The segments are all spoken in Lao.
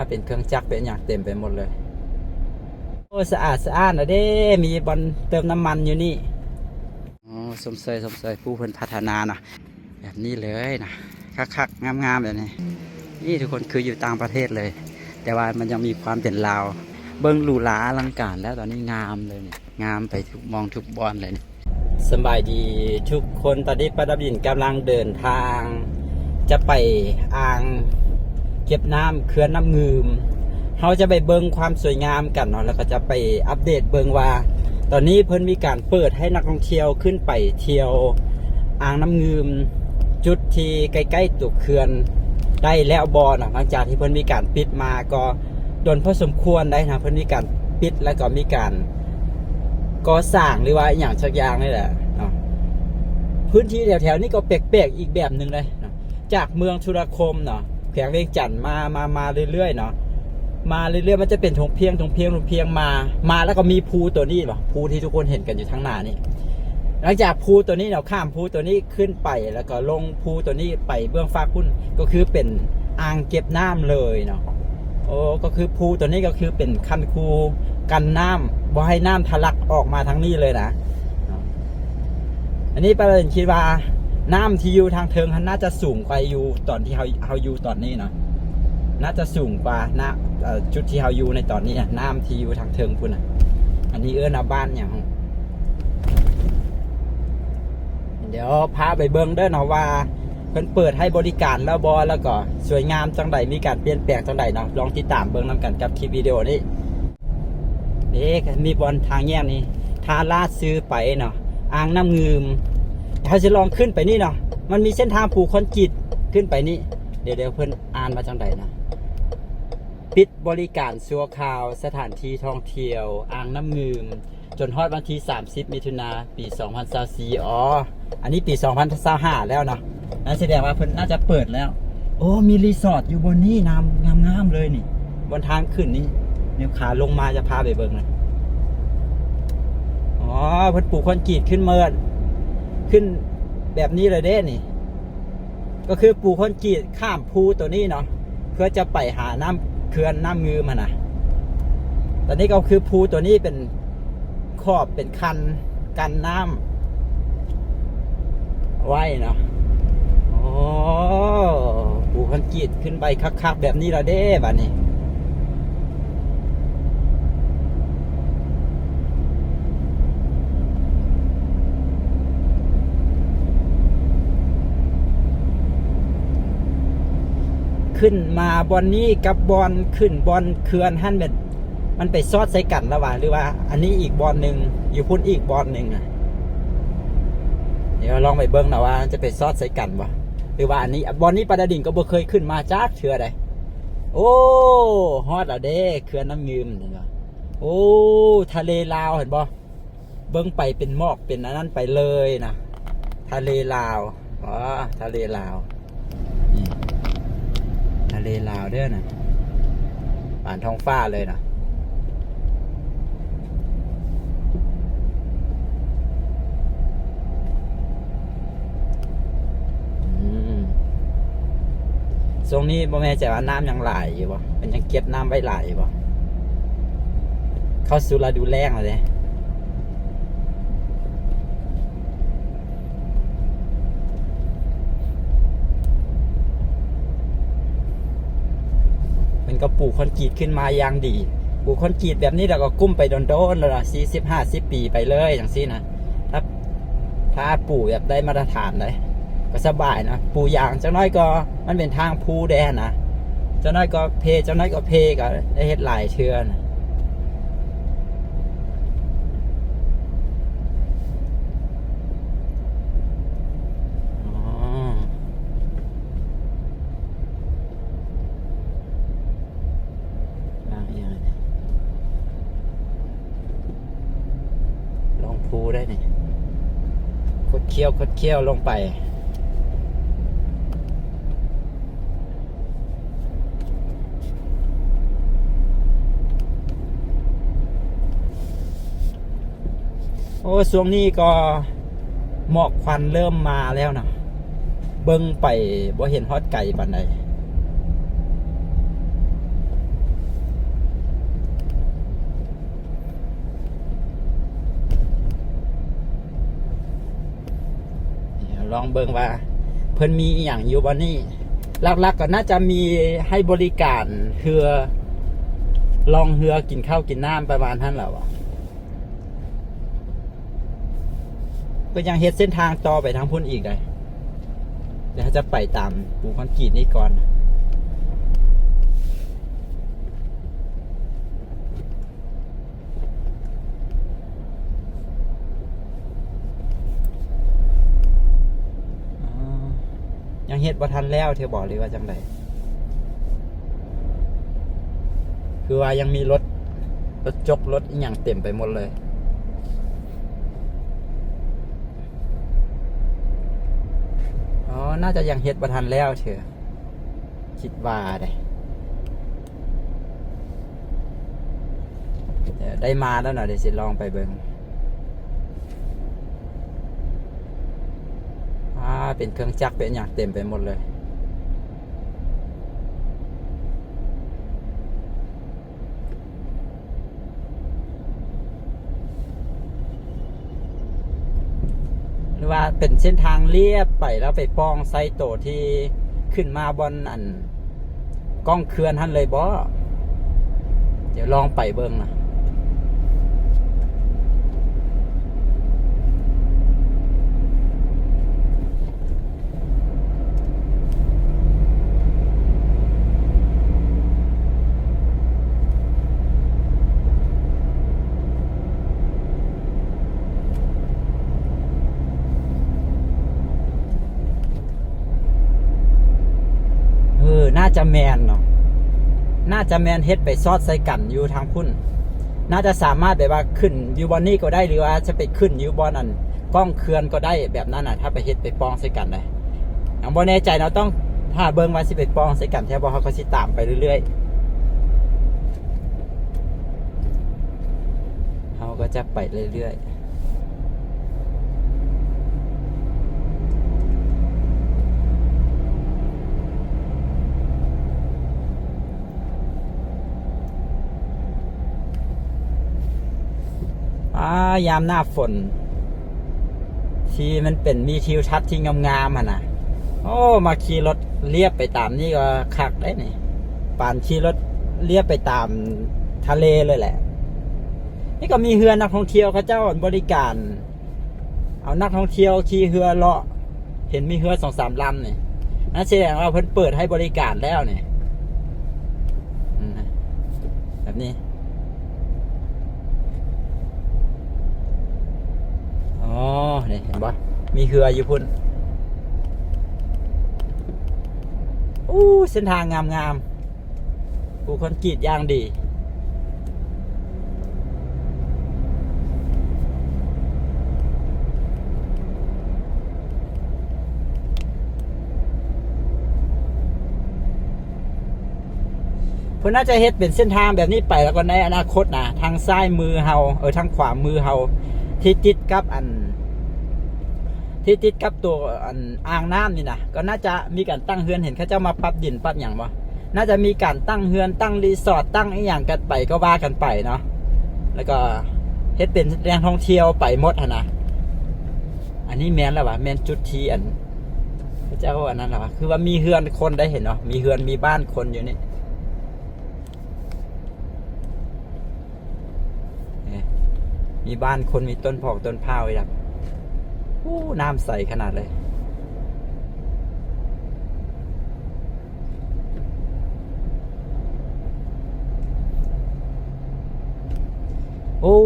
ເປັນເຄື່ອງຈັກເປັນຫຍັງເຕັມໄປໝົດເລີຍ. ໂອ້ ສະອາດສະອ້ານລະເດ້ ມີບ່ອນເຕີມນ້ຳມັນຢູ່ນີ້. ໂອ້ ຊົມເຊີຍ ຊົມເຊີຍຜູ້ເພິ່ນພັດທະນາເນາະ. ແບບນີ້ເລີຍນະ ຄັກໆ ງາມໆ ແບບນີ້. ນີ້ທຸກຄົນ ຄືຢູ່ຕ່າງປະເທດເລີຍ ແຕ່ວ່າມັນຍັງມີຄວາມເປັນລາວ. ເບິ່ງຫຼູຫຼາອະລັງການແລ້ວ ຕອນນີ້ງາມເລີຍນີ້ ງາມໄປທຸກໝ່ອງທຸກບ່ອນເລີຍນີ້. ສະບາຍດີທຸກຄົນ ຕອນນີ້ປາດາບດິນກຳລັງເດີນທາງຈະໄປອ່າງເກັບນ້ຳເຂື່ອນນ້ຳງື່ມ. ເຮົາຈະໄປເບິ່ງຄວາມສວຍງາມກັນເນາະ ແລ້ວກໍຈະໄປອັບເດດເບິ່ງວ່າ ຕອນນີ້ເພິ່ນມີການເປີດໃຫ້ນັກທ່ອງທ່ຽວຂຶ້ນໄປທ່ຽວອ່າງນ້ຳງື່ມ ຈຸດທີ່ໃກ້ໆຕົວເຂື່ອນໄດ້ແລ້ວບໍ່ເນາະ. ຫຼັງຈາກທີ່ເພິ່ນມີການປິດມາກໍດົນພໍສົມຄວນໄດ໋ນະ ເພິ່ນມີການປິດ ແລ້ວກໍມີການກໍ່ສ້າງ ຫຼືວ່າອີ່ຫຍັງສັກຢ່າງນີ້ແຫຼະເນາະ. ພື້ນທີ່ແຖວໆນີ້ກໍແປກໆອີກແບບໜຶ່ງເດ້ເນາະ ຈາກເມືອງທຸລະຄົມເນາະ ແຂວງວຽງຈັນ ມາ ມາ ມາເລື້ອຍໆເນາະ ມາເລື້ອຍໆ ມັນຈະເປັນທົ່ງພຽງ ທົ່ງພຽງ ທົ່ງພຽງມາ ມາແລ້ວກໍມີພູຕົວນີ້ເນາະ ພູທີ່ທຸກຄົນເຫັນກັນຢູ່ທາງໜ້ານີ້. ຫຼັງຈາກພູຕົວນີ້ເນາະ ຂ້າມພູຕົວນີ້ຂຶ້ນໄປ ແລ້ວກໍລົງພູຕົວນີ້ໄປເບື້ອງຟາກພຸ້ນ ກໍຄືເປັນອ່າງເກັບນ້ຳເລີຍເນາະ. ໂອ້ ກໍຄືພູຕົວນີ້ກໍຄືເປັນຄັນຄູກັນນ້ຳ ບໍ່ໃຫ້ນ້ຳທະລັກອອກມາທາງນີ້ເລີຍນະ. ອັນນີ້ປາດາບດິນຄິດວ່ານ້ຳທີ່ຢູ່ທາງເທິງຫັ້ນໜ້າຈະສູງກວ່າຢູ່ຕອນທີ່ເຮົາ ເຮົາຢູ່ຕອນນີ້ເນາະ ໜ້າຈະສູງກວ່ານະ ເອີ ຈຸດທີ່ເຮົາຢູ່ໃນຕອນນີ້ນະ ນ້ຳທີ່ຢູ່ທາງເທິງພຸ້ນນະ. ອັນນີ້ເອີ້ນວ່າບ້ານຫຍັງ? ດຽວພາໄປເບິ່ງເດີເນາະວ່າ ເພິ່ນເປີດໃຫ້ບໍລິການແລ້ວບໍ່ ແລ້ວກໍສວຍງາມຈັ່ງໃດ ມີການປ່ຽນແປງຈັ່ງໃດເນາະ. ລອງຕິດຕາມເບິ່ງນຳກັນກັບຄລິບວິດີໂອນີ້. ເດ້ ມີບ່ອນທາງແຍກນີ້ ຖ້າລາດຊື່ໄປເນາະ ອ່າງນ້ຳງື່ມ. ເຮົາຊິລອງຂຶ້ນໄປນີ້ເນາະ ມັນມີເສັ້ນທາງປູຄອນກຣີດຂຶ້ນໄປນີ້. ດຽວໆ ເພິ່ນອ່ານວ່າຈັ່ງໃດນະ? ປິດບໍລິການຊົ່ວຄາວສະຖານທີ່ທ່ອງທ່ຽວອ່າງນ້ຳງື່ມ ຈົນຮອດວັນທີສາມສິບ ມິຖຸນາ ປີສອງພັນຊາວສີ່. ອໍ ອັນນີ້ປີສອງພັນຊາວຫ້າແລ້ວເນາະ ນັ້ນສະແດງວ່າເພິ່ນໜ້າຈະເປີດແລ້ວ. ໂອ້ ມີຣີສອດຢູ່ບ່ອນນີ້ ງາມ ງາມໆເລີຍນີ້ ບ່ອນທາງຂຶ້ນນີ້. ແນວຂາລົງມາຈະພາໄປເບິ່ງນະ. ອໍ ເພິ່ນປູຄອນກຣີດຂຶ້ນເໝິດ ຂຶ້ນແບບນີ້ເລີຍເດ້ນີ້. ກໍຄືປູຄອນກຣີດຂ້າມພູຕົວນີ້ເນາະ ເພື່ອຈະໄປຫານ້ຳ ເຂື່ອນນ້ຳງື່ມຫັ້ນນະ. ຕອນນີ້ກໍຄືພູຕົວນີ້ເປັນຂອບເປັນຄັນກັນນ້ຳໄວ້ເນາະ. ໂອ້ ປູຄອນກຣີດຂຶ້ນໄປຄັກໆແບບນີ້ລະເດ້ບາດນີ້. ຂຶ້ນມາບ່ອນນີ້ກັບບ່ອນຂຶ້ນບ່ອນເຂື່ອນຫັ້ນ ແມ່ນມັນໄປສອດໃສ່ກັນລະຫວາ ຫຼືວ່າອັນນີ້ອີກບ່ອນໜຶ່ງ ຢູ່ພຸ້ນອີກບ່ອນໜຶ່ງນະ. ດຽວລອງໄປເບິ່ງນະວ່າຈະໄປສອດໃສ່ກັນບໍ່ ຫຼືວ່າອັນນີ້ ບ່ອນນີ້ປາດາບດິນກໍບໍ່ເຄີຍຂຶ້ນມາຈັກເທື່ອໃດ. ໂອ້ ຮອດລະເດ້ ເຂື່ອນນ້ຳງື່ມ ເຫັນບໍ່? ໂອ້ ທະເລລາວ ເຫັນບໍ່? ເບິ່ງໄປເປັນໝອກເປັນອັນນັ້ນໄປເລີຍນະ ທະເລລາວ. ອໍ ທະເລລາວ ນີ້ ທະເລລາວເດີນະ ປານທ້ອງຟ້າເລີຍນະ. ອືມ ຊ່ວງນີ້ບໍ່ແນ່ໃຈວ່ານ້ຳຍັງຫຼາຍຢູ່ບໍ່ ເພິ່ນຍັງເກັບນ້ຳໄວ້ຫຼາຍຢູ່ບໍ່? ເຂົ້າສູ່ລະດູແລ້ງແລ້ວເດ້. ເພິ່ນກໍປູຄອນກຣີດຂຶ້ນມາຢ່າງດີ ປູຄອນກຣີດແບບນີ້ແລ້ວກໍກຸ້ມໄປດົນໆ ແລ້ວລະ ສີ່ສິບ ຫ້າສິບປີໄປເລີຍ ຈັ່ງຊີ້ນະ. ຖ້າ ຖ້າປູແບບໄດ້ມາດຕະຖານໄດ໋ ກໍສະບາຍນະ. ປູຢາງ ຈັກໜ້ອຍກໍມັນເປັນທາງພູແດ່ນະ ຈັກໜ້ອຍກໍເພ ຈັກໜ້ອຍກໍເພ ກໍໄດ້ເຮັດຫຼາຍເທື່ອນະ. ອໍ ອ່າງອີ່ຫຍັງນີ້ ລົງພູໄດ້ນີ້ ຄົດຄ້ຽວ ຄົດຄ້ຽວລົງໄປ. ໂອ້ ຊ່ວງນີ້ກໍໝອກຄວັນເລີ່ມມາແລ້ວນະ ເບິ່ງໄປບໍ່ເຫັນຮອດໄກປານໃດ. ລອງເບິ່ງວ່າເພິ່ນມີອີ່ຫຍັງຢູ່ບ່ອນນີ້. ຫຼັກໆກໍໜ້າຈະມີໃຫ້ບໍລິການເຮືອ, ລ່ອງເຮືອ, ກິນເຂົ້າກິນນ້ຳ ປະມານຫັ້ນແຫຼະວະ. ເພິ່ນຍັງເຮັດເສັ້ນທາງຕໍ່ໄປທາງພຸ້ນອີກໃດ໋. ດຽວເຮົາຈະໄປຕາມປູຄອນກຣີດນີ້ກ່ອນ. ອໍ ຍັງເຮັດບໍ່ທັນແລ້ວເທື່ອບໍ ຫຼືວ່າຈັ່ງໃດ? ຄືວ່າຍັງມີລົດ, ລົດຈົກ, ລົດອີ່ຫຍັງເຕັມໄປໝົດເລີຍ. ອໍ ໜ້າຈະຍັງເຮັດບໍ່ທັນແລ້ວເທື່ອ. ຄິດວ່າເດ້. ເອີ ໄດ້ມາແລ້ວເນາະ, ດຽວຊິລອງໄປເບິ່ງ. ອາ ເປັນເຄື່ອງຈັກ ເປັນຫຍັງເຕັມໄປໝົດເລີຍ. ຫຼືວ່າເປັນເສັ້ນທາງລຽບໄປ ແລ້ວໄປປ່ອງໃສ່ໂຕທີ່ຂຶ້ນມາບ່ອນອັນກ້ອງເຂື່ອນຫັ້ນເລີຍບໍ? ດຽວລອງໄປເບິ່ງນະ. ເອີ ໜ້າຈະແມ່ນເນາະ, ໜ້າຈະແມ່ນເຮັດໄປສອດໃສ່ກັນຢູ່ທາງພຸ້ນ. ໜ້າຈະສາມາດແບບວ່າຂຶ້ນຢູ່ບ່ອນນີ້ກໍໄດ້ ຫຼືວ່າຈະໄປຂຶ້ນຢູ່ບ່ອນອັນກ້ອງເຂື່ອນກໍໄດ້ ແບບນັ້ນນະ ຖ້າໄປເຮັດໄປປ່ອງໃສ່ກັນໄດ໋. ຍັງບໍ່ແນ່ໃຈເນາະ, ຕ້ອງຖ້າເບິ່ງວ່າຊິໄປປ່ອງໃສ່ກັນແທ້ບໍ່, ເຮົາກໍຊິຕາມໄປເລື້ອຍໆ. ເຮົາກໍຈະໄປເລື້ອຍໆ. ອາ ຍາມໜ້າຝົນ ທີ່ມັນເປັນມີທິວທັດທີ່ງາມໆຫັ້ນນະ. ໂອ້ ມາຂີ່ລົດລຽບໄປຕາມນີ້ກໍຄັກເດ້ນີ້, ປານຂີ່ລົດລຽບໄປຕາມທະເລເລີຍແຫຼະ. ນີ້ກໍມີເຮືອນັກທ່ອງທ່ຽວເຂົາເຈົ້າບໍລິການ ເອົານັກທ່ອງທ່ຽວຂີ່ເຮືອເລາະ, ເຫັນມີເຮືອສອງສາມລຳນີ້, ນັ້ນສະແດງວ່າເພິ່ນເປີດໃຫ້ບໍລິການແລ້ວນີ້. ອືມ ແບບນີ້. ອໍ ນີ້ເຫັນບໍ່? ມີເຮືອຢູ່ພຸ້ນ. ອູ້ ເສັ້ນທາງງາມໆ. ປູຄອນກຣີດຢ່າງດີ. ເພິ່ນອາດຈະເຮັດເປັນເສັ້ນທາງແບບນີ້ໄປແລ້ວກໍໃນອະນາຄົດນະ, ທາງຊ້າຍມືເຮົາ ເອີ ທາງຂວາມືເຮົາ ທີ່ຕິດກັບອັນ ທີ່ຕິດກັບຕົວອັນອ່າງນ້ຳນີ້ນະ ກໍໜ້າຈະມີການຕັ້ງເຮືອນ. ເຫັນເຂົາເຈົ້າມາປັບດິນປັບຫຍັງບໍ່? ໜ້າຈະມີການຕັ້ງເຮືອນ ຕັ້ງຣີສອດ ຕັ້ງອີ່ຫຍັງກັນໄປ ກໍວ່າກັນໄປເນາະ, ແລ້ວກໍເຮັດເປັນແຫຼ່ງທ່ອງທ່ຽວໄປໝົດຫັ້ນນະ. ອັນນີ້ແມ່ນແລ້ວຫວາ? ແມ່ນຈຸດທີ່ອັນ ເຂົາເຈົ້າອັນນັ້ນແລ້ວຫວາ? ຄືວ່າມີເຮືອນຄົນໄດ້ເຫັນເນາະ, ມີເຮືອນມີບ້ານຄົນຢູ່ນີ້. ນີ້ ມີບ້ານຄົນ ມີຕົ້ນຜອກຕົ້ນພ້າວອີກລະ. ໂອ້ ນ້ຳໃສຂະໜາດເລີຍ. ໂອ້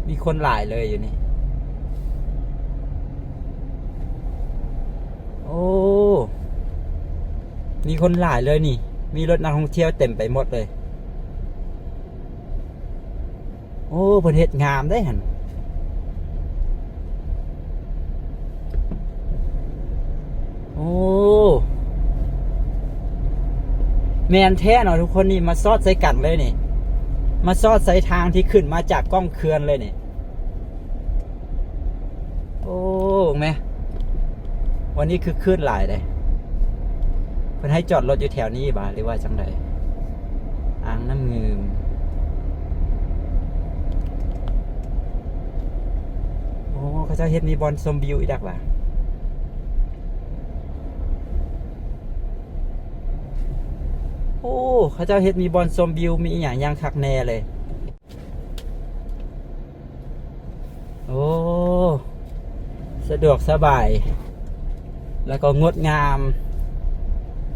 ມີຄົນຫຼາຍເລີຍຢູ່ນີ້. ໂອ້ ມີຄົນຫຼາຍເລີຍນີ້, ມີລົດນັກທ່ອງທ່ຽວເຕັມໄປໝົດເລີຍ. ໂອ້ ເພິ່ນເຮັດງາມເດ້ຫັ້ນ. ໂອ້ ແມ່ນແທ້ເນາະທຸກຄົນ, ນີ້ມາສອດໃສ່ກັນເລີຍນີ້, ມາສອດໃສ່ທາງທີ່ຂຶ້ນມາຈາກກ້ອງເຂື່ອນເລີຍນີ້. ໂອ້ ເບິ່ງແມ ວັນນີ້ຄຶກຄື້ນຫຼາຍເດ້. ເພິ່ນໃຫ້ຈອດລົດຢູ່ແຖວນີ້ບໍ ຫຼືວ່າຈັ່ງໃດ? ອ່າງນ້ຳງື່ມ. ໂອ້ ໂອ້ ເຂົາເຈົ້າເຮັດມີບ່ອນຊົມວິວອີກແລ້ວຫວາ? ໂອ້ ເຂົາເຈົ້າເຮັດມີບ່ອນຊົມວິວ ມີອີ່ຫຍັງຢ່າງຄັກແນ່ເລີຍ. ໂອ້ ສະດວກສະບາຍ ແລ້ວກໍງົດງາມ.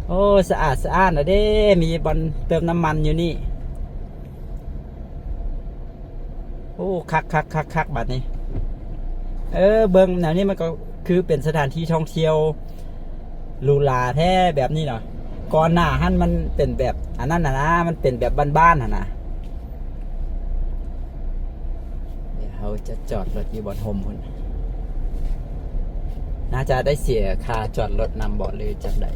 ໂອ້ ສະອາດສະອ້ານແລ້ວເດ້ ມີບ່ອນເຕີມນ້ຳມັນຢູ່ນີ້. ໂອ້ ຄັກໆໆໆ ບາດນີ້. ເອີ ເບິ່ງແນວນີ້ມັນກໍຄືເປັນສະຖານທີ່ທ່ອງທ່ຽວຫຼູຫຼາແທ້ແບບນີ້ເນາະ. ກ່ອນໜ້າຫັ້ນມັນເປັນແບບອັນນັ້ນນະນະ ມັນເປັນແບບບ້ານໆຫັ້ນນະ. ດຽວເຮົາຈະຈອດລົດຢູ່ບ່ອນຮົ່ມພຸ້ນ. ໜ້າຈະໄດ້ເສຍຄ່າຈອດລົດນຳບໍ ຫຼືຈັ່ງໃດ?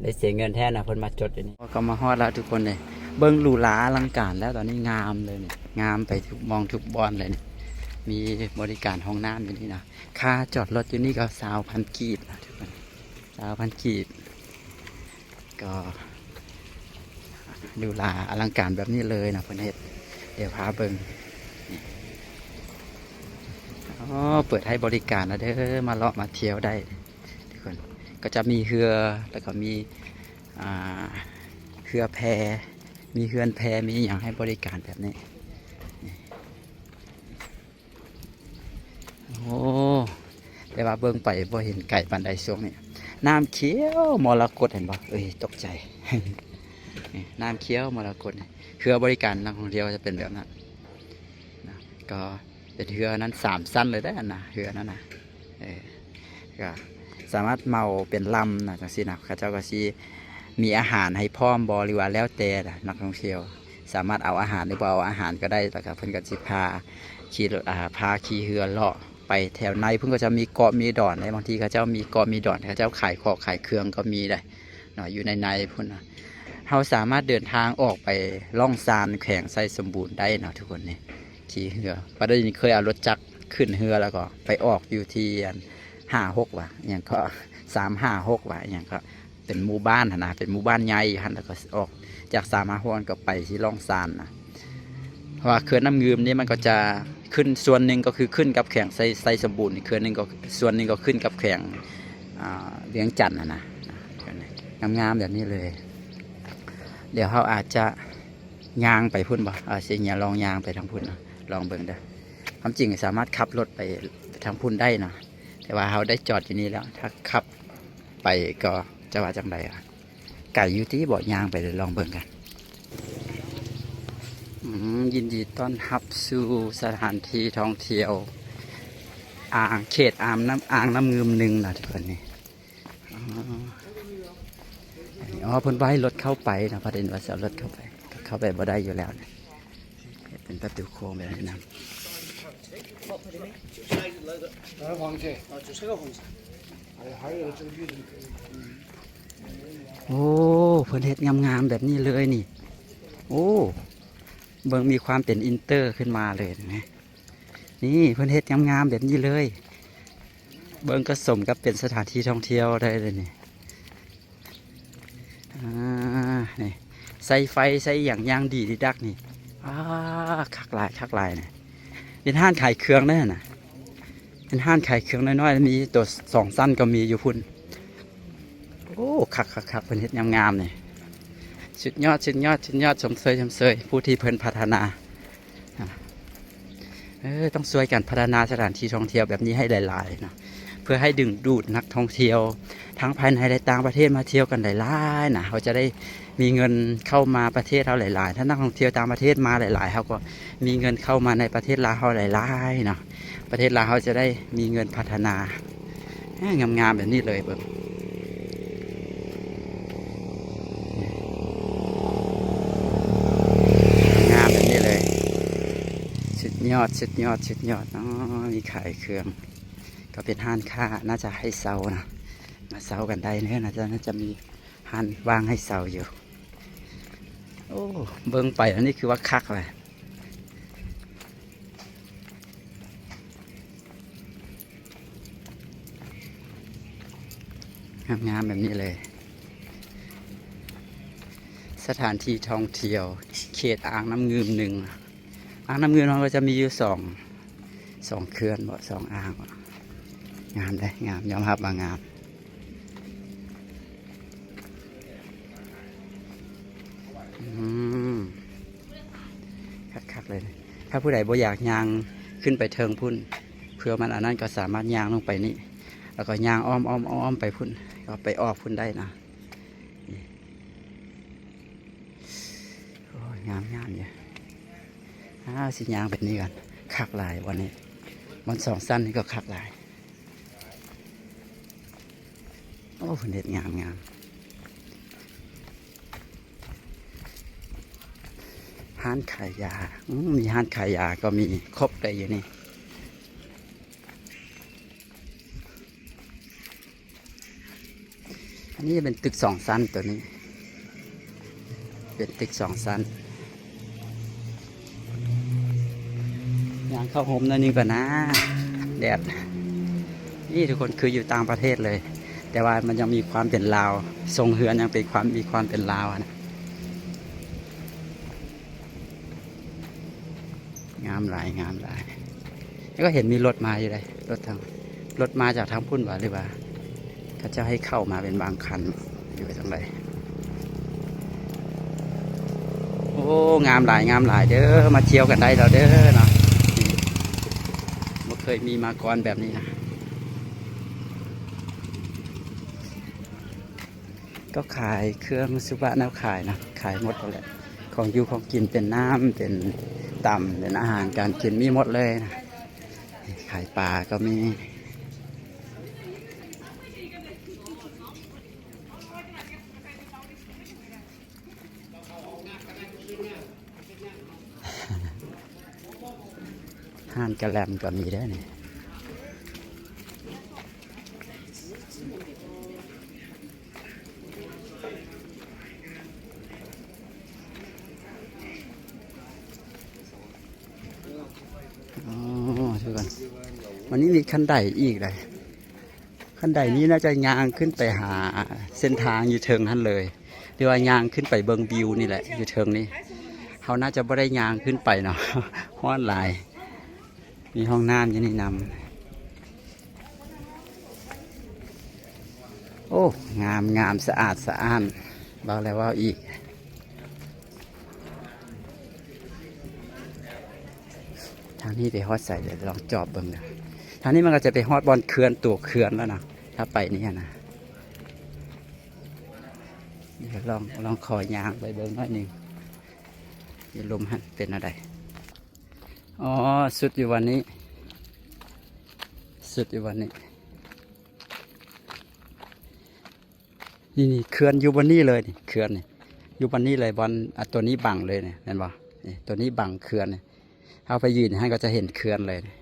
ໄດ້ເສຍເງິນແທ້ນະ ເພິ່ນມາຈົດຢູ່ນີ້. ກໍມາຮອດແລ້ວທຸກຄົນເອີຍ. ເບິ່ງຫຼູຫຼາອະລັງການແລ້ວ ຕອນນີ້ງາມເລີຍນີ້ ງາມໄປທຸກໝ່ອງທຸກບ່ອນເລີຍນີ້. ມີບໍລິການຫ້ອງນ້ຳຢູ່ນີ້ນະ. ຄ່າຈອດລົດຢູ່ນີ້ກໍຊາວພັນກີບນະທຸກຄົນ ຊາວພັນກີບ. ກໍຫຼູຫຼາອະລັງການແບບນີ້ເລີຍນະ ເພິ່ນເຮັດ. ດຽວພາເບິ່ງ. ອໍ ເປີດໃຫ້ບໍລິການແລ້ວເດີ ມາເລາະມາທ່ຽວໄດ້ທຸກຄົນ. ກໍຈະມີເຮືອ ແລ້ວກໍມີ ອ່າ ເຮືອແພ ມີເຮືອນແພ ມີຫຍັງໃຫ້ບໍລິການແບບນີ້. ໂອ້ ແຕ່ວ່າເບິ່ງໄປບໍ່ເຫັນໄກປານໃດຊ່ວງນີ້. ນ້ຳຂຽວມໍລະກົດ ເຫັນບໍ່? ເອີຍ ຕົກໃຈ. ນີ້ ນ້ຳຂຽວມໍລະກົດ. ເຮືອບໍລິການນັກທ່ອງທ່ຽວຈະເປັນແບບນັ້ນນະ. ກໍເປັນເຮືອນັ້ນສາມຊັ້ນເລີຍເດ້ ອັນນະ ເຮືອນັ້ນນະ. ເອີ ກໍສາມາດເໝົາເປັນລຳນະ ຈັ່ງຊີ້ນະ. ເຂົາເຈົ້າກໍຊິມີອາຫານໃຫ້ພ້ອມບໍ ຫຼືວ່າແລ້ວແຕ່ນະ ນັກທ່ອງທ່ຽວ ສາມາດເອົາອາຫານ ຫຼືບໍ່ເອົາອາຫານກໍໄດ້. ແລ້ວກໍເພິ່ນກໍຊິພາຂີ່ລົດ ອ່າ ພາຂີ່ເຮືອເລາະໄປແຖວໃນ. ເພິ່ນກໍຈະມີເກາະມີດອນເດ້ ບາງທີເຂົາເຈົ້າມີເກາະມີດອນ ເຂົາເຈົ້າຂາຍຂອງຂາຍເຄື່ອງກໍມີໄດ້ເນາະ ຢູ່ໃນໃນພຸ້ນນະ. ເຮົາສາມາດເດີນທາງອອກໄປລ່ອງຊານ ແຂວງໄຊສົມບູນໄດ້ເນາະທຸກຄົນ. ນີ້ ຂີ່ເຮືອ ປະເດັນເຄີຍເອົາລົດຈັກຂຶ້ນເຮືອ ແລ້ວກໍໄປອອກຢູ່ທີ່ອັນຫ້າຫົກຫວາ ອີ່ຫຍັງເກາະ ສາມຫ້າຫົກຫວາ ອີ່ຫຍັງເກາະ ເປັນໝູ່ບ້ານຫັ້ນນະ ເປັນໝູ່ບ້ານໃຫຍ່ຢູ່ຫັ້ນ. ແລ້ວກໍອອກຈາກສາມຫ້າຫົກກໍໄປທີ່ລ່ອງຊານນະ. ເພາະວ່າເຂື່ອນນ້ຳງື່ມນີ້ມັນກໍຈະຂຶ້ນ ສ່ວນໜຶ່ງກໍຄືຂຶ້ນກັບແຂວງໄຊ ໄຊສົມບູນ ເຂື່ອນໜຶ່ງກໍ ສ່ວນໜຶ່ງກໍຂຶ້ນກັບແຂວງ ອ່າ ວຽງຈັນຫັ້ນນະ. ງາມໆແບບນີ້ເລີຍ. ດຽວເຮົາອາດຈະ ຍ່າງໄປພຸ້ນບໍ່? ອາ ຊິຍ່າງ ລອງຍ່າງໄປທາງພຸ້ນເນາະ ລອງເບິ່ງເດີ. ຄວາມຈິງສາມາດຂັບລົດໄປທາງພຸ້ນໄດ້ເນາະ ແຕ່ວ່າເຮົາໄດ້ຈອດຢູ່ນີ້ແລ້ວ ຖ້າຂັບໄປກໍຈະວ່າຈັ່ງໃດ? ກະໄກຢູ່ຕິ ບໍ່ຍ່າງໄປເລີຍ ລອງເບິ່ງກັນ. ອືມ ຍິນດີຕ້ອນຮັບສູ່ສະຖານທີ່ທ່ອງທ່ຽວ ອ່າງ ເຂດອ່າງນ້ຳ ອ່າງນ້ຳງື່ມໜຶ່ງນະທຸກຄົນນີ້. ອໍ ອໍ ເພິ່ນບໍ່ໃຫ້ລົດເຂົ້າໄປນະ ປະເດັນວ່າຊິເອົາລົດເຂົ້າໄປ ກໍເຂົ້າໄປບໍ່ໄດ້ຢູ່ແລ້ວນະ. ເປັນປະຕູໂຄ້ງແບບນີ້ນະ. ໂອ້ ເພິ່ນເຮັດງາມໆແບບນີ້ເລີຍນີ້. ໂອ້ ເບິ່ງມີຄວາມເປັນອິນເຕີຂຶ້ນມາເລີຍນະ. ນີ້ເພິ່ນເຮັດງາມໆແບບນີ້ເລີຍ. ເບິ່ງກໍສົມກັບເປັນສະຖານທີ່ທ່ອງທ່ຽວໄດ້ເລີຍນີ້. ອ່າ ນີ້ ໃສ່ໄຟໃສ່ຫຍັງຢ່າງດີດີດັກນີ້. ອ່າ ຄັກຫຼາຍ ຄັກຫຼາຍນີ້. ເປັນຮ້ານຂາຍເຄື່ອງເດ້ຫັ້ນນະ ເປັນຮ້ານຂາຍເຄື່ອງນ້ອຍໆ ມີໂຕສອງຊັ້ນກໍມີຢູ່ພຸ້ນ. ໂອ້ ຄັກໆໆ ເພິ່ນເຮັດງາມໆນີ້. ສຸດຍອດ ສຸດຍອດ ສຸດຍອດ ຊົມເຊີຍ ຊົມເຊີຍຜູ້ທີ່ເພິ່ນພັດທະນາ. ເອີ ຕ້ອງຊ່ວຍກັນພັດທະນາສະຖານທີ່ທ່ອງທ່ຽວແບບນີ້ໃຫ້ຫຼາຍໆເນາະ ເພື່ອໃຫ້ດຶງດູດນັກທ່ອງທ່ຽວທັງພາຍໃນ ແລະ ຕ່າງປະເທດມາທ່ຽວກັນຫຼາຍໆນະ. ເຮົາຈະໄດ້ມີເງິນເຂົ້າມາປະເທດເຮົາຫຼາຍໆ. ຖ້ານັກທ່ອງທ່ຽວຕ່າງປະເທດມາຫຼາຍໆ ເຮົາກໍມີເງິນເຂົ້າມາໃນປະເທດລາວເຮົາຫຼາຍໆເນາະ. ປະເທດລາວເຮົາຈະໄດ້ມີເງິນພັດທະນາ ງາມໆແບບນີ້ເລີຍ. ເບິ່ງ ງາມແບບນີ້ເລີຍ. ສຸດຍອດ ສຸດຍອດ ສຸດຍອດເນາະ. ມີຂາຍເຄື່ອງ ກໍເປັນຮ້ານຄ້າ ໜ້າຈະໃຫ້ເຊົ່ານະ ມາເຊົ່າກັນໄດ້ເນາະ. ໜ້າຈະ ໜ້າຈະມີຮ້ານວ່າງໃຫ້ເຊົ່າຢູ່. ໂອ້ ເບິ່ງໄປອັນນີ້ຄືວ່າຄັກແຫຼະ. ງາມໆແບບນີ້ເລີຍ. ສະຖານທີ່ທ່ອງທ່ຽວເຂດອ່າງນ້ຳງື່ມໜຶ່ງ. ອ່າງນ້ຳງື່ມເຮົາກໍຈະມີຢູ່ສອງ ສອງເຂື່ອນບໍ ສອງອ່າງບໍ ງາມເດ້ ງາມ ຍອມຮັບວ່າງາມ. ອືມ ຄັກໆ ເລີຍ. ຖ້າຜູ້ໃດບໍ່ຢາກຍ່າງຂຶ້ນໄປເທິງພຸ້ນ ເພື່ອມັນອັນນັ້ນ ກໍສາມາດຍ່າງລົງໄປນີ້ ແລ້ວກໍຍ່າງອ້ອມໆໆໄປພຸ້ນ ກໍໄປອອກພຸ້ນໄດ້ນະ. ນີ້ ໂອ້ຍ ງາມໆ ຢູ່. ອ້າວ ຊິຍ່າງໄປນີ້ກ່ອນ. ຄັກຫຼາຍບ່ອນນີ້ ບ່ອນສອງຊັ້ນນີ້ກໍຄັກຫຼາຍ. ໂອ້ ເພິ່ນເຮັດງາມໆ. ຮ້ານຂາຍຢາ ອືມ ມີຮ້ານຂາຍຢາກໍມີ ຄົບເລີຍຢູ່ນີ້. ອັນນີ້ເປັນຕຶກສອງຊັ້ນ ໂຕນີ້ເປັນຕຶກສອງຊັ້ນ. ຍ່າງເຂົ້າຮົ່ມໜ້ອຍໜຶ່ງກ່ອນນາ ແດດ. ນີ້ທຸກຄົນ ຄືຢູ່ຕ່າງປະເທດເລີຍ ແຕ່ວ່າມັນຍັງມີຄວາມເປັນລາວ ຊົງເຮືອນຍັງເປັນຄວາມ ມີຄວາມເປັນລາວຫັ້ນນະ. ງາມຫຼາຍ ງາມຫຼາຍ. ແລ້ວກໍເຫັນມີລົດມາຢູ່ເດ້ ລົດທາງ ລົດມາຈາກທາງພຸ້ນຫວາ ຫຼືວ່າເຂົາເຈົ້າໃຫ້ເຂົ້າມາເປັນບາງຄັນ ຫຼືວ່າຈັ່ງໃດ? ໂອ້ ງາມຫຼາຍ ງາມຫຼາຍເດີ້ ມາທ່ຽວກັນໄດ້ແລ້ວເດີ້ເນາະ. ບໍ່ເຄີຍມີມາກ່ອນແບບນີ້ນະ. ກໍຂາຍເຄື່ອງສຸພະແນວຂາຍນະ ຂາຍໝົດຫັ້ນແຫຼະ ຂອງຢູ່ຂອງກິນ ເປັນນ້ຳ ເປັນຕຳ ເປັນອາຫານການກິນ ມີໝົດເລີຍນະ. ຂາຍປາກໍມີ. ຮ້ານກະແລັມກໍມີເດ້ນີ້. ອໍ ທຸກຄົນ ວັນນີ້ມີຄັນໄດອີກເດ້. ຄັນໄດນີ້ໜ້າຈະຍ່າງຂຶ້ນໄປຫາເສັ້ນທາງຢູ່ເທິງຫັ້ນເລີຍ ຫຼືວ່າຍ່າງຂຶ້ນໄປເບິ່ງວິວນີ້ແຫຼະ ຢູ່ເທິງນີ້. ເຮົາໜ້າຈະບໍ່ໄດ້ຍ່າງຂຶ້ນໄປເນາະ ຮ້ອນຫຼາຍ. ມີຫ້ອງນ້ຳຢູ່ນີ້ນຳ. ໂອ້ ງາມໆ ສະອາດສະອ້ານ ເວົ້າແລ້ວເວົ້າອີກ. ທາງນີ້ໄປຮອດໃສ ດຽວລອງຈອບເບິ່ງເດີ. ທາງນີ້ມັນກໍຈະໄປຮອດບ່ອນເຂື່ອນ ຕົວເຂື່ອນແລ້ວນະ ຖ້າໄປນີ້ນະ. ດຽວລອງ ລອງຂໍຍ່າງໄປເບິ່ງໜ້ອຍໜຶ່ງ ຢູ່ລຸ່ມຫັ້ນເປັນແນວໃດ. ອໍ ສຸດຢູ່ບ່ອນນີ້ ສຸດຢູ່ບ່ອນນີ້. ນີ້ໆ ເຂື່ອນຢູ່ບ່ອນນີ້ເລີຍນີ້ ເຂື່ອນນີ້ຢູ່ບ່ອນນີ້ເລີຍ ບ່ອນ ອາ ໂຕນີ້ບັງເລີຍນີ້ ແມ່ນບໍ່? ນີ້ ໂຕນີ້ບັງເຂື່ອນນີ້. ເຮົາໄປຢືນຢູ່ຫັ້ນກໍຈະເຫັນເຂື່ອນເລີຍນີ້.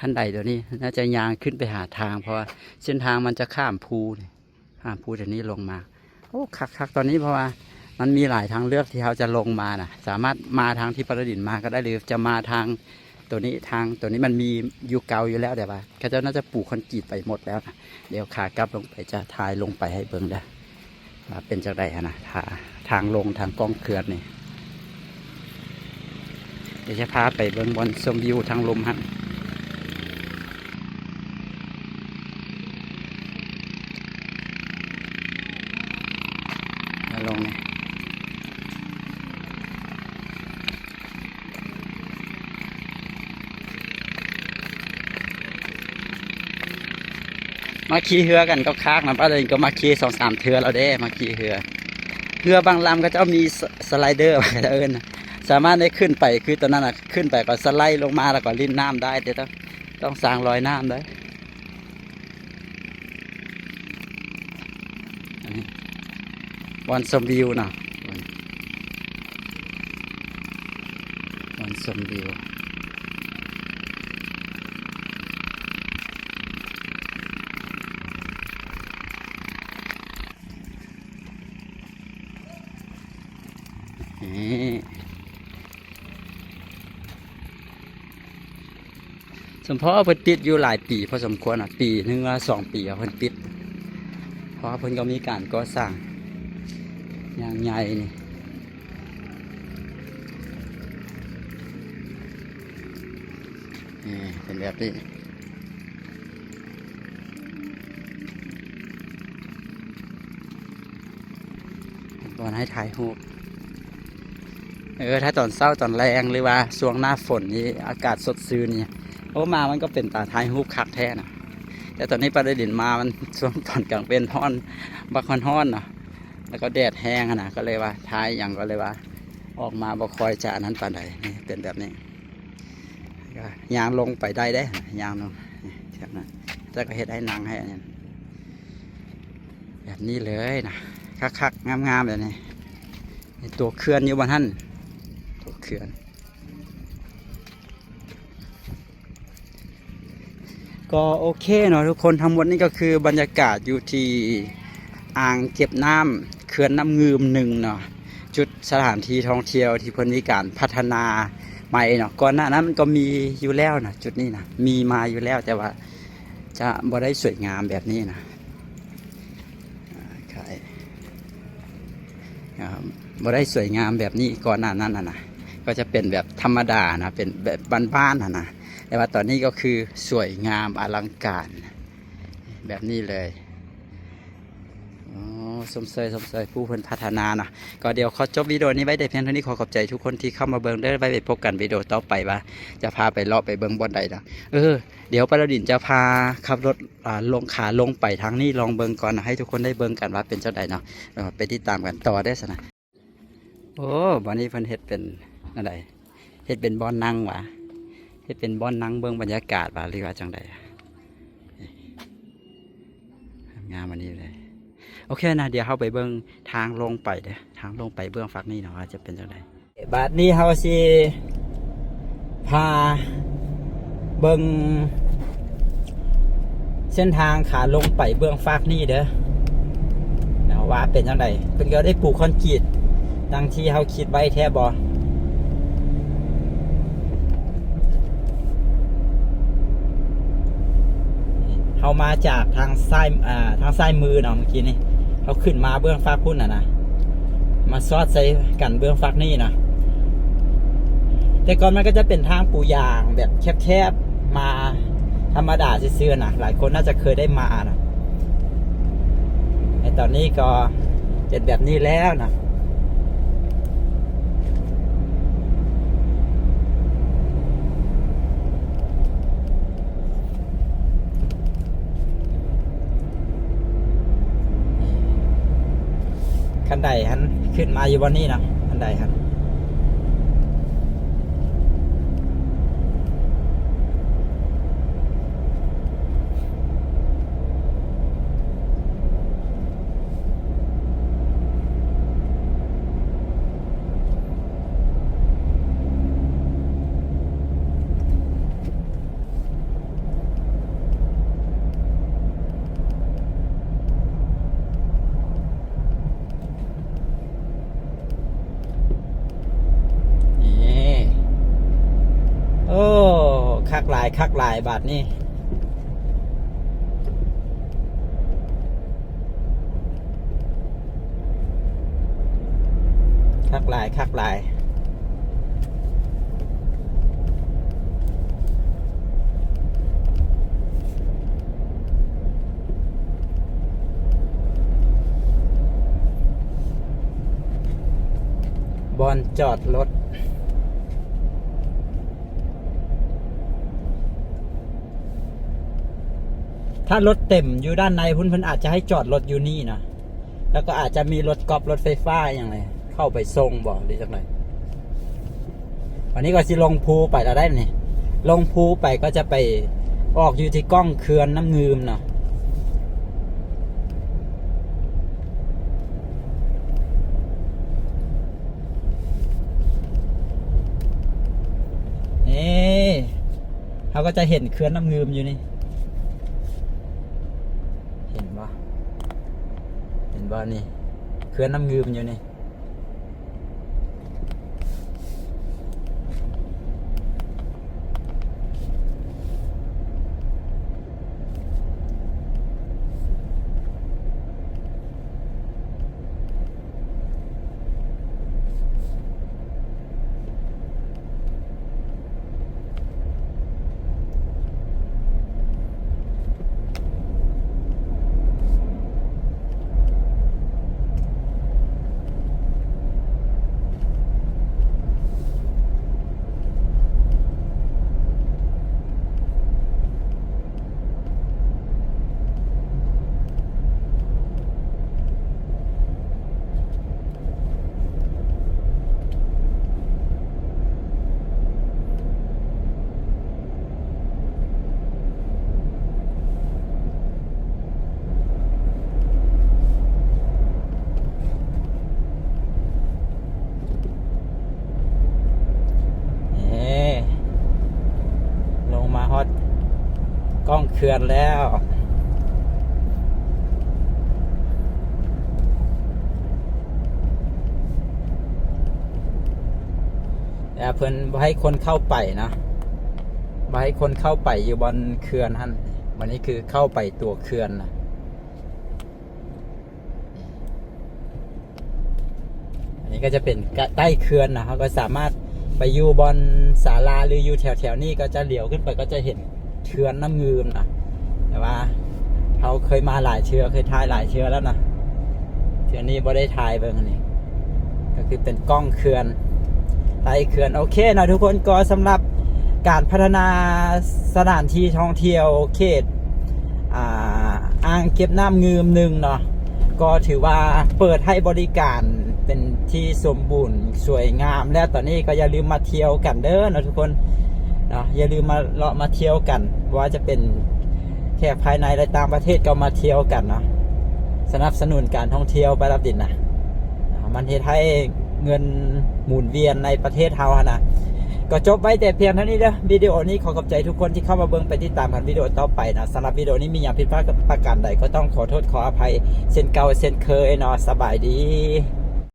ຄັນໄດໂຕນີ້ໜ້າຈະຍ່າງຂຶ້ນໄປຫາທາງ ເພາະວ່າເສັ້ນທາງມັນຈະຂ້າມພູນີ້ ຂ້າມພູໂຕນີ້ລົງມາ. ໂອ້ ຄັກໆ ຕອນນີ້ ເພາະວ່າມັນມີຫຼາຍທາງເລືອກທີ່ເຮົາຈະລົງມານະ ສາມາດມາທາງທີ່ປະລະດິນມາກໍໄດ້ ຫຼືຈະມາທາງໂຕນີ້ ທາງໂຕນີ້ມັນມີຢູ່ເກົ່າຢູ່ແລ້ວ ແຕ່ວ່າເຂົາເຈົ້າໜ້າຈະປູຄອນກຣີດໄປໝົດແລ້ວນະ. ດຽວຂາກັບລົງໄປຈະຖ່າຍລົງໄປໃຫ້ເບິ່ງເດີ ວ່າເປັນຈັ່ງໃດຫັ້ນນະ ທາ ທາງລົງທາງກ້ອງເຂື່ອນນີ້. ດຽວຈະພາໄປເບິ່ງບ່ອນຊົມວິວທາງລຸ່ມຫັ້ນ. ມາລົງນີ້ ມາຂີ່ເຮືອກັນກໍຄັກນະ ປ້າເລີຍກໍມາຂີ່ສອງສາມເທື່ອແລ້ວເດ້ ມາຂີ່ເຮືອ. ເຮືອບາງລຳເຂົາເຈົ້າມີສະ ສະໄລເດີ ເຂົາເອີ້ນນະ ສາມາດໄດ້ຂຶ້ນໄປ ຄືຕອນນັ້ນນະ ຂຶ້ນໄປກໍສະໄລລົງມາ ແລ້ວກໍຫຼິ້ນນ້ຳໄດ້ ແຕ່ຕ້ອງ ຕ້ອງສ້າງລອຍນ້ຳເດີ. ອັນນີ້ບ່ອນຊົມວິວເນາະ ບ່ອນຊົມວິວ. ນີ້ ສົມພໍເພິ່ນປິດຢູ່ຫຼາຍປີພໍສົມຄວນນະ ປີໜຶ່ງຫຼືສອງປີເພິ່ນປິດ ເພາະວ່າເພິ່ນກໍມີການກໍ່ສ້າງຢ່າງໃຫຍ່ນີ້. ນີ້ເປັນແບບນີ້ ບ່ອນໃຫ້ຖ່າຍຮູບ. ເອີ ຖ້າຕອນເຊົ້າຕອນແລງ ຫຼືວ່າຊ່ວງໜ້າຝົນນີ້ ອາກາດສົດຊື່ນນີ້ ໂອ້ ມາມັນກໍເປັນຕາຖ່າຍຮູບຄັກແທ້ນະ. ແຕ່ຕອນນີ້ປາລະດິນມາ ມັນຊ່ວງຕອນກາງເວັນຮ້ອນ ບັກຮ້ອນໆເນາະ ແລ້ວກໍແດດແຮງຫັ້ນນະ ກໍເລີຍວ່າຖ່າຍຫຍັງ ກໍເລີຍວ່າອອກມາບໍ່ຄ່ອຍຈະອັນນັ້ນປານໃດ. ນີ້ເປັນແບບນີ້ ກໍຍ່າງລົງໄປໄດ້ເດ້ ຍ່າງລົງ ນີ້ແຖວນັ້ນ ແລ້ວກໍເຮັດໃຫ້ນັ່ງໃຫ້ອັນນີ້ ແບບນີ້ເລີຍນະ ຄັກໆ ງາມໆ ແບບນີ້. ນີ້ຕົວເຂື່ອນຢູ່ບ່ອນຫັ້ນ ຕົວເຂື່ອນ. ກໍໂອເຄເນາະທຸກຄົນ ທັງໝົດນີ້ກໍຄືບັນຍາກາດຢູ່ທີ່ອ່າງເກັບນ້ຳເຂື່ອນນ້ຳງື່ມໜຶ່ງເນາະ ຈຸດສະຖານທີ່ທ່ອງທ່ຽວທີ່ເພິ່ນມີການພັດທະນາໃໝ່ເນາະ. ກ່ອນໜ້ານັ້ນມັນກໍມີຢູ່ແລ້ວນະ ຈຸດນີ້ນະ ມີມາຢູ່ແລ້ວ ແຕ່ວ່າຈະບໍ່ໄດ້ສວຍງາມແບບນີ້ນະ ອ່າ ຂາຍ ອ່າ ບໍ່ໄດ້ສວຍງາມແບບນີ້ກ່ອນໜ້ານັ້ນນະ ກໍຈະເປັນແບບທຳມະດານະ ເປັນແບບບ້ານໆຫັ້ນນະ ແຕ່ວ່າຕອນນີ້ກໍຄືສວຍງາມອະລັງການແບບນີ້ເລີຍ. ໂອ້ ຊົມເຊີຍ ຊົມເຊີຍຜູ້ເພິ່ນພັດທະນາເນາະ. ກໍດຽວຂໍຈົບວິດີໂອນີ້ໄວ້ແຕ່ພຽງເທົ່ານີ້ ຂໍຂອບໃຈທຸກຄົນທີ່ເຂົ້າມາເບິ່ງເດີ ໄວ້ໄປພົບກັນວິດີໂອຕໍ່ໄປວ່າຈະພາໄປເລາະໄປເບິ່ງບ່ອນໃດເນາະ. ເອີ ດຽວປາລະດິນຈະພາຂັບລົດ ອ່າ ລົງ ຂາລົງໄປທາງນີ້ ລອງເບິ່ງກ່ອນນະ ໃຫ້ທຸກຄົນໄດ້ເບິ່ງກັນວ່າເປັນຈັ່ງໃດເນາະ. ເອີ ໄປຕິດຕາມກັນຕໍ່ເດີຊັ້ນນະ. ໂອ້ ບ່ອນນີ້ເພິ່ນເຮັດເປັນອັນໃດ ເຮັດເປັນບ່ອນນັ່ງຫວາ ເຮັດເປັນບ່ອນນັ່ງເບິ່ງບັນຍາກາດຫວາ ຫຼືວ່າຈັ່ງໃດ ງາມອັນນີ້ເລີຍ. ໂອເຄນະ ດຽວເຮົາໄປເບິ່ງທາງລົງໄປເດີ ທາງລົງໄປເບື້ອງຟາກນີ້ເນາະ ວ່າຈະເປັນຈັ່ງໃດ. ບາດນີ້ເຮົາຊິພາເບິ່ງເສັ້ນທາງຂາລົງໄປເບື້ອງຟາກນີ້ເດີ ເນາະ ວ່າເປັນຈັ່ງໃດ ເພິ່ນກໍໄດ້ປູຄອນກຣີດດັ່ງທີ່ເຮົາຄິດໄວ້ແທ້ບໍ່. ເຮົາມາຈາກທາງຊ້າຍ ເອີ ທາງຊ້າຍມືເນາະ ເມື່ອກີ້ນີ້ ເຮົາຂຶ້ນມາເບື້ອງຟາກພຸ້ນນະນະ ມາຊອດໃສ່ກັນເບື້ອງຟາກນີ້ນະ. ແຕ່ກ່ອນມັນກໍຈະເປັນທາງປູຢາງແບບແຄບໆ ມາທຳມະດາຊື່ໆນະ ຫຼາຍຄົນໜ້າຈະເຄີຍໄດ້ມານະ. ແຕ່ຕອນນີ້ກໍເປັນແບບນີ້ແລ້ວນະ. ຄັນໄດຫັ້ນ ຂຶ້ນມາຢູ່ບ່ອນນີ້ເນາະ ຄັນໄດຫັ້ນ. ນີ້ ໂອ້ ຄັກຫຼາຍ ຄັກຫຼາຍບາດນີ້. ຄັກຫຼາຍ ຄັກຫຼາຍ. ບ່ອນຈອດລົດ ຖ້າລົດເຕັມຢູ່ດ້ານໃນພຸ້ນ ເພິ່ນອາດຈະໃຫ້ຈອດລົດຢູ່ນີ້ນະ ແລ້ວກໍອາດຈະມີລົດກອບ ລົດໄຟຟ້າຫຍັງເລີຍ ເຂົ້າໄປສົ່ງບໍ ຫຼືຈັ່ງໃດ. ອັນນີ້ກໍຊິລົງພູໄປແລ້ວໄດ໋ນີ້ ລົງພູໄປກໍຈະໄປອອກຢູ່ທີ່ກ້ອງເຂື່ອນນ້ຳງື່ມເນາະ. ນີ້ ເຮົາກໍຈະເຫັນເຂື່ອນນ້ຳງື່ມຢູ່ນີ້ ເຫັນບໍ່ ເຫັນບໍ່ນີ້ ເຂື່ອນນ້ຳງື່ມຢູ່ນີ້. ໂ ເຂື່ອນແລ້ວ ແຕ່ເພິ່ນບໍ່ໃຫ້ຄົນເຂົ້າໄປນະ ບໍ່ໃຫ້ຄົນເຂົ້າໄປຢູ່ບ່ອນເຂື່ອນຫັ້ນ. ບັດນີ້ຄືເຂົ້າໄປຕົວເຂື່ອນນະ. ອັນນີ້ກໍຈະເປັນໃຕ້ເຂື່ອນນະ ເຮົາກໍສາມາດໄປຢູ່ບ່ອນສາລາ ຫຼື ຢູ່ແຖວໆນີ້ ກໍຈະຫຼຽວຂຶ້ນໄປກໍຈະເຫັນເຂື່ອນນ້ຳງືມນະ. ແຕ່ວ່າເຮົາເຄີຍມາຫຼາຍເທື່ອ ເຄີຍຖ່າຍຫຼາຍເທື່ອແລ້ວນະ ເທື່ອນີ້ບໍ່ໄດ້ຖ່າຍເບິ່ງ. ອັນນີ້ກໍຄືເປັນກ້ອງເຂື່ອນ ໃຕ້ເຂື່ອນ. ໂອເຄເນາະທຸກຄົນ ກໍສຳລັບການພັດທະນາສະຖານທີ່ທ່ອງທ່ຽວເຂດ ອ່າ ອ່າງເກັບນ້ຳງື່ມໜຶ່ງເນາະ ກໍຖືວ່າເປີດໃຫ້ບໍລິການເປັນທີ່ສົມບູນສວຍງາມແລ້ວ. ຕອນນີ້ກໍຢ່າລືມມາທ່ຽວກັນເດີເນາະທຸກຄົນເນາະ ຢ່າລືມມາເລາະມາທ່ຽວກັນ ບໍ່ວ່າຈະເປັນແຂກພາຍໃນ ແລະ ຕ່າງປະເທດກໍມາທ່ຽວກັນເນາະ. ສະໜັບສະໜູນການທ່ອງທ່ຽວປະດັບດິນນະ ມັນເຮັດໃຫ້ເງິນໝູນວຽນໃນປະເທດເຮົາຫັ້ນນະ. ກໍຈົບໄວ້ແຕ່ພຽງເທົ່ານີ້ເດີ ວິດີໂອນີ້. ຂໍຂອບໃຈທຸກຄົນທີ່ເຂົ້າມາເບິ່ງ ໄປຕິດຕາມກັນວິດີໂອຕໍ່ໄປນະ. ສຳລັບວິດີໂອນີ້ມີຫຍັງຜິດພາດປະການໃດ ກໍຕ້ອງຂໍໂທດຂໍອະໄພເຊັ່ນເກົ່າເຊັ່ນເຄີຍເນາະ. ສະບາຍດີ.